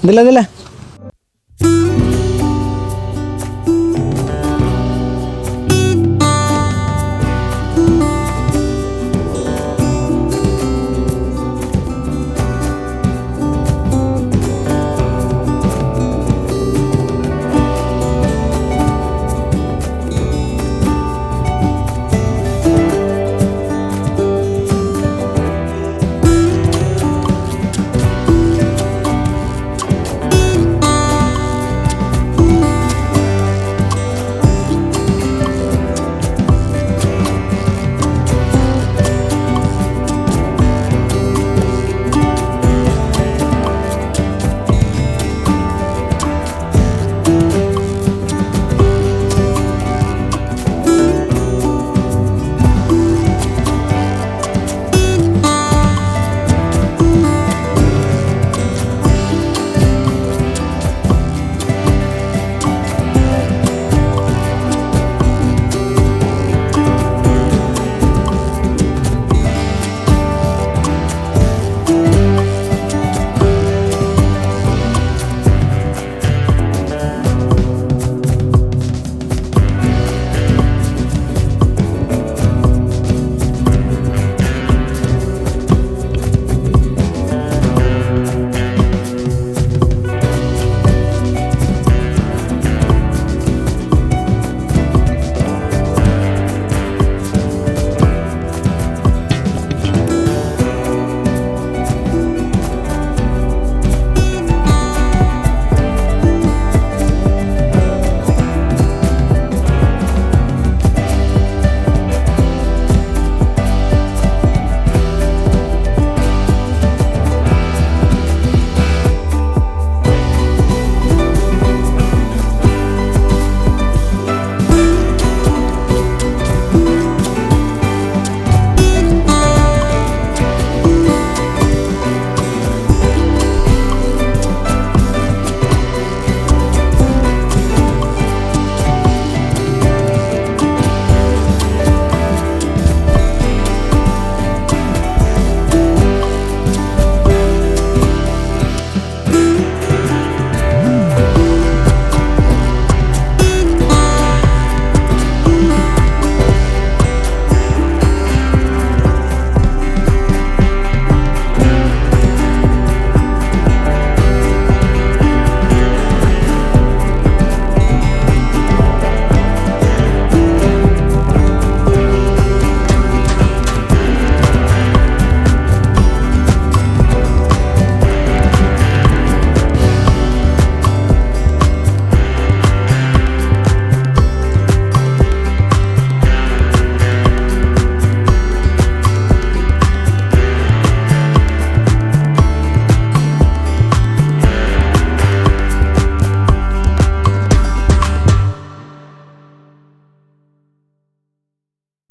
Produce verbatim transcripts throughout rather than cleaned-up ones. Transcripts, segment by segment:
ᱫᱮᱞᱟ, ᱫᱮᱞᱟ᱾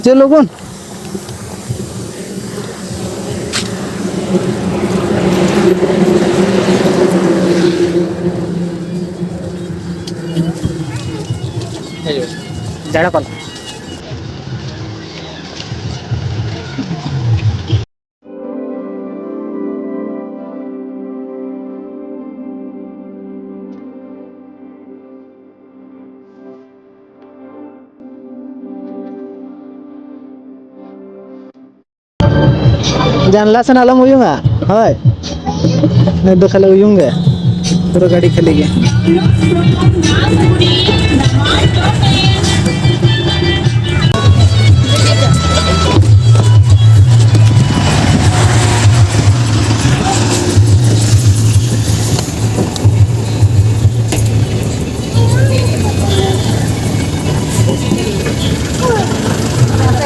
ᱪᱮᱫ ᱞᱚᱜᱚᱱ? ᱡᱟᱲᱟ ᱯᱟᱞᱟ᱾ ᱡᱟᱱᱞᱟ ᱥᱮᱱ ᱟᱞᱚᱢ ᱩᱭᱩᱝᱟ᱾ ᱦᱳᱭ, ᱱᱤᱛ ᱫᱚ ᱠᱷᱟᱹᱞᱤ ᱩᱭᱩᱝ ᱜᱮ, ᱯᱩᱨᱟᱹ ᱜᱟᱹᱰᱤ ᱠᱷᱟᱹᱞᱤ ᱜᱮ᱾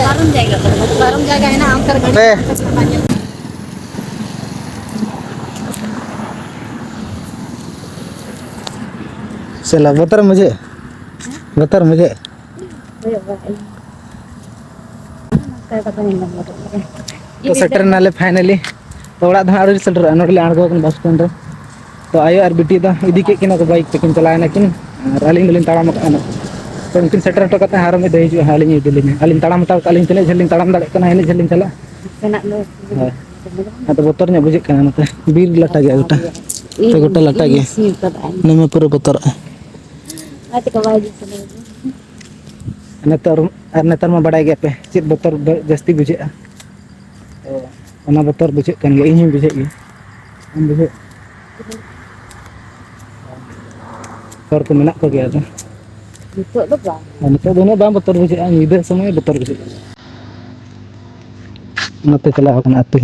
ᱯᱟᱨᱚᱢ ᱡᱟᱭᱜᱟ ᱠᱚᱨᱮ, ᱯᱟᱨᱚᱢ ᱡᱟᱭᱜᱟ ᱦᱮᱱᱟᱜᱼᱟ, ᱚᱱᱠᱟ ᱨᱮ ᱜᱟᱹᱰᱤ ᱯᱮ᱾ ᱥᱮ ᱞᱟ ᱵᱚᱛᱚᱨ ᱢᱩᱡᱷᱟᱹᱜ? ᱵᱚᱛᱚᱨ ᱢᱩᱡᱷᱟᱹᱜ? ᱦᱩᱭᱩᱜ ᱵᱟᱲᱟᱜ ᱟᱹᱧ᱾ ᱱᱚᱝᱠᱟ ᱠᱟᱛᱷᱟ ᱧᱮᱞ ᱧᱟᱢ ᱜᱚᱫᱚᱜ ᱠᱟᱱᱟ᱾ ᱛᱚ, ᱥᱮᱴᱮᱨ ᱮᱱᱟᱞᱮ finally᱾ ᱛᱚ, ᱚᱲᱟᱜ ᱫᱚ ᱦᱟᱸᱜ ᱟᱹᱣᱨᱤ ᱥᱮᱴᱮᱨᱚᱜᱼᱟ, ᱱᱚᱰᱮ ᱞᱮ ᱟᱬᱜᱚ ᱟᱠᱟᱱᱟ bus stand ᱨᱮ᱾ ᱛᱚ, ᱟᱭᱳ ᱟᱨ ᱵᱤᱴᱤ ᱫᱚ ᱤᱫᱤ ᱠᱮᱫ ᱠᱤᱱᱟ ᱠᱚ bike ᱛᱮᱠᱤᱱ ᱪᱟᱞᱟᱣ ᱮᱱᱟ ᱠᱤᱱ, ᱟᱨ ᱟᱹᱞᱤᱧ ᱫᱚᱞᱤᱧ ᱛᱟᱲᱟᱢ ᱟᱠᱟᱫᱼᱟ ᱱᱟᱜ᱾ ᱛᱚ, ᱩᱱᱠᱤᱱ ᱥᱮᱴᱮᱨ ᱦᱚᱴᱚ ᱠᱟᱛᱮ ᱟᱨᱚ ᱢᱤᱫ ᱫᱷᱟᱣ ᱦᱤᱡᱩᱜᱼᱟ ᱦᱟᱸᱜ, ᱟᱹᱞᱤᱧ ᱤᱫᱤ ᱞᱤᱧᱟ᱾ ᱟᱹᱞᱤᱧ ᱛᱟᱲᱟᱢ ᱦᱟᱛᱟᱲ ᱠᱟᱜᱼᱟ ᱞᱤᱧ, ᱛᱤᱱᱟᱹᱜ ᱡᱷᱟᱹᱞ ᱞᱤᱧ ᱛᱟᱲᱟᱢ ᱫᱟᱲᱮᱭᱟᱜ ᱠᱟᱱᱟ, ᱤᱱᱟᱹᱜ ᱡᱷᱟᱹᱞ ᱞᱤᱧ ᱪᱟᱞᱟᱜᱼᱟ᱾ ᱱᱟᱥᱮᱱᱟᱜ ᱫᱚ ᱦᱳᱭ᱾ ᱟᱫᱚ ᱵᱚᱛᱚᱨ ᱧᱚᱜ ᱵᱩᱡᱷᱟᱹᱜ ᱠᱟᱱᱟ ᱱᱚᱛᱮ᱾ ᱵᱤᱨ ᱞᱟᱴᱟ ᱜᱮᱭᱟ ᱜᱚᱴᱟ᱾ ᱤᱧ, ᱛᱚ, ᱜᱚᱴᱟ ᱞᱟᱴᱟ ᱤᱧ ᱜᱮᱭᱟ᱾ ᱥᱤ ᱠᱟᱫᱟ᱾ ᱱᱤᱢᱟᱹ ᱯᱩᱨᱟᱹ ᱵᱚᱛᱚᱨᱚᱜᱼᱟ᱾ ᱚᱱᱟ ᱛᱮᱠᱚ ᱵᱟᱭ ᱦᱤᱡᱩᱜ ᱥᱟᱱᱟᱧᱟ᱾ ᱱᱮᱛᱟᱨ, ᱟᱨ ᱱᱮᱛᱟᱨ ᱢᱟ ᱵᱟᱲᱟᱭ ᱜᱮᱭᱟ ᱯᱮ, ᱪᱮᱫ ᱵᱚᱛᱚᱨ ᱵᱟ-, ᱡᱟᱹᱥᱛᱤ ᱵᱩᱡᱷᱟᱹᱜᱼᱟ᱾ ᱛᱚ, ᱚᱱᱟ ᱵᱚᱛᱚᱨ ᱵᱩᱡᱷᱟᱹᱜ ᱠᱟᱱ ᱜᱮᱭᱟ, ᱤᱧ ᱦᱚᱸᱧ ᱵᱩᱡᱷᱟᱹᱜ ᱜᱮᱭᱟ᱾ ᱟᱢ ᱵᱩᱡᱷᱟᱹᱜ? ᱦᱚᱲ ᱠᱚ ᱢᱮᱱᱟᱜ ᱠᱚᱜᱮᱭᱟ ᱟᱫᱚ᱾ ᱱᱤᱛᱚᱜ ᱫᱚ ᱵᱟᱝ᱾ ᱟᱨ ᱱᱤᱛᱚᱜ ᱫᱚ ᱩᱱᱟᱹᱜ ᱵᱟᱝ ᱵᱚᱛᱚᱨ ᱵᱩᱡᱷᱟᱹᱜᱼᱟ, ᱧᱤᱫᱟᱹ ᱥᱚᱢᱚᱭ ᱵᱚᱛᱚᱨ ᱵᱩᱡᱷᱟᱹᱜᱼᱟ᱾ ᱚᱱᱟᱛᱮ ᱪᱟᱞᱟᱣ ᱠᱟᱱᱟ ᱟᱹᱛᱩ᱾